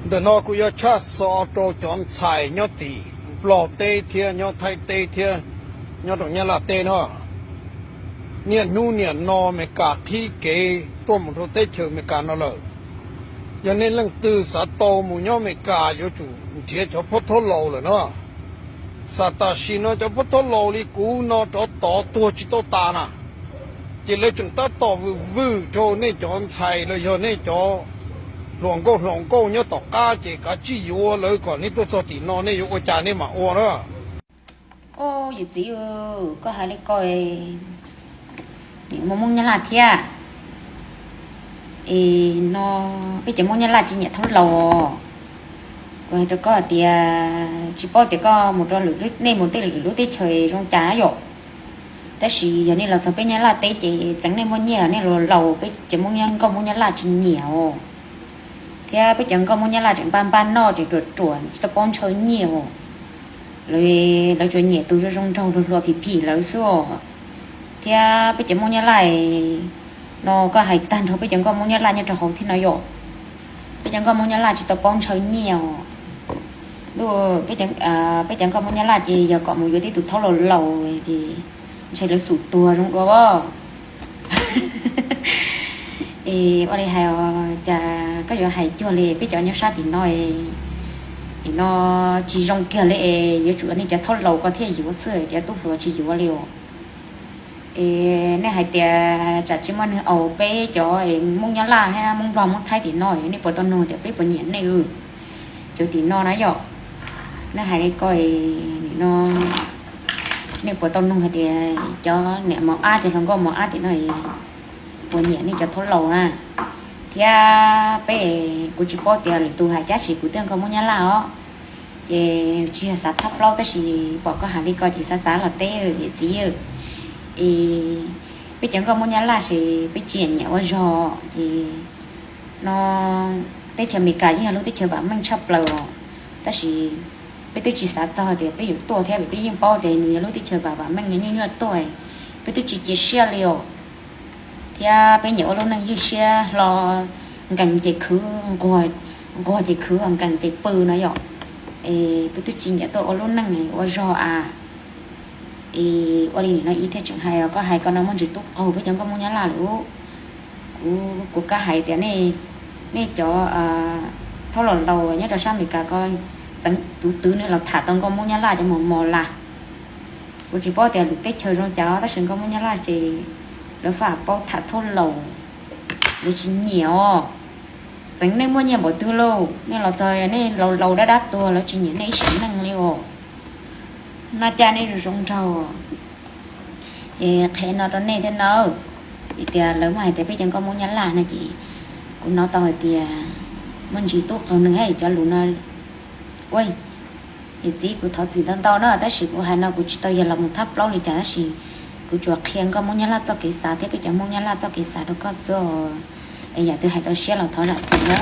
Ntawm no kuv yuav tshaj xov rau cov ntxhais nyob tim Nplog teb thiab nyob Thaib teb thiab nyob rau Nyab Laj teb no. Niaj hnub niam no Amelikas qhib kev tuaj mus rau teb chaws Amelikas no lawm. Yog nej leej twg xav tau mus nyob Amelikas yuav tsum nrhiav cov phab thaub laus lawm no. Xam tam sim no cov phab thaub laus li kuv no rov tod tuag tsis tau tas na. Ces lawv tseem tab tom vwm vwm rau nej cov ntxhais los yog nej cov hluas nkauj hluas nkauj nyob tom qab ces kav tsij yuav lawv kom nej tuaj txog tim no nej yuav ua cas nej mam ua na. Ub, yawm txiv, koj hais li ko, nim muaj Hmoob Nyab Laj thiab. Es no peb cov Hmoob Nyab Laj tsis nyiam thaub laus. Kuv hais rau koj tias tsis paub tias koj mus rau lwm, nej mus tej lwm lub teb chaws zoo cas na yom. Tab sis yog nej los txog peb Nyab Laj teb ces txeev nej muaj nyiaj nej los laus peb cov Hmoob Nyab, nkauj Hmoob Nyab Laj tsis nyiam os. Thiab peb cov nkauj Hmoob Nyab Laj tseem npaj npaj noj tseem ruam ruam tsis tau paub ntshaw nyiaj os. Lawv, lawv tsuas nyiam tus zoo zoo nraug hluas hluas phim phim lawv xwb os. Thiab peb cov Hmoob Nyab Laj no koj hais tag nrho peb cov nkauj Hmoob Nyab Laj nyob rau hauv thiab no yom. Peb cov nkauj Hmoob Nyab Laj tsis tau paub ntshaw nyiaj os. Peb cov nkauj Hmoob Nyab Laj ces yog kom mus yuav tib tus thaub laus laus ces ntshe lawv xum tuag zoo dua os. Es ua li hais os, cas koj yuav hais cuag li peb cov nyob sab tim no, es no tsis zoo kiag li es yuav tsum nej cov thaub laus ko thiaj yuav xwb, cov tub hluas tsis yuav li os. Es nej hais tias tsam tsis muaj neeg aus peb cov Hmoob Nyab Laj thiab Hmoob Nplog Hmoob Thaib tim no, nej puas tau nug tias peb puas nyiam nej, cov tim no na yom? Nej hais li ko, no nej puas tau nug hais tias cov niam mos ab, cov hluas nkauj mos ab tim no puas nyiam nej cov thaub laus na? Thiab peb, kuv tsis paub tias lwm tus hais, tab sis kuv twb nkauj Hmoob Nyab Laj os. Ces tsis yog xav thab plaub tab sis pom koj hais li ko ces xav xav los teb yawm txiv. Es peb cov nkauj Hmoob Nyab Laj ces peb tsis nyiam ua zog ces no teb chaws Amelikas yeej yog lub teb chaws vam meej tshaj plaws os. Tab sis peb twb tsis xav txog tias peb yuav tuaj thiab, peb yeej paub tias nws yog lub teb chaws vam, vam meej nyuaj nyuaj tuaj, peb twb tsis cia siab li os. Thiab peb nyiam ua lub neej ywj siab hlo, nkees ces khwv, nquag, nquag ces khwv, nkees ces pw no yom. Es peb twb tsis nyiam tuaj ua lub neej ua zog a. Es ua li nim no ib thiaj tseem hais, koj hais ko no muaj ntsis tub qaug peb cov nkauj Hmoob Nyab Laj lawm. Kuv, kuv kav hais tias nej, nej cov thaub laus laus nyob rau sab Amelikas ko, txeev tus twg nws los tham tau nkauj Hmoob Nyab Laj cov mos mos las. Kuv tsis paub tias lwm teb chaws zoo cas tab sis nkauj Hmoob Nyab Laj ces lawv faj paub tham thaub laus, lawv tsis nyiam os. Txeev nej muaj nyiaj npaum twg lauj, nej los txog nej laus laus dab dab tuag lawv tsis nyiam nej ib sim neej li os. Noj caj nej zoo zoo nraug. Ces qhia no rau nej thiab nawb, vim tias lawv muaj hais tias peb cov nkauj Hmoob Nyab Laj no ces kuv hnov tau hais tias muaj ntsis tub qaug nws hais cov lus no. Ua, yawm txiv, kuv thov txim ntau ntau na, tab sis kuv hais no kuv tsis tau yog los mus thab plaub li cas, tab sis kuv tsuas qhia nkauj Hmoob Nyab Laj txoj kev xav thiab peb cov Hmoob Nyab Laj txoj kev xav rau koj xwb os. Es yam twg hais tau siab los thov zam txim na.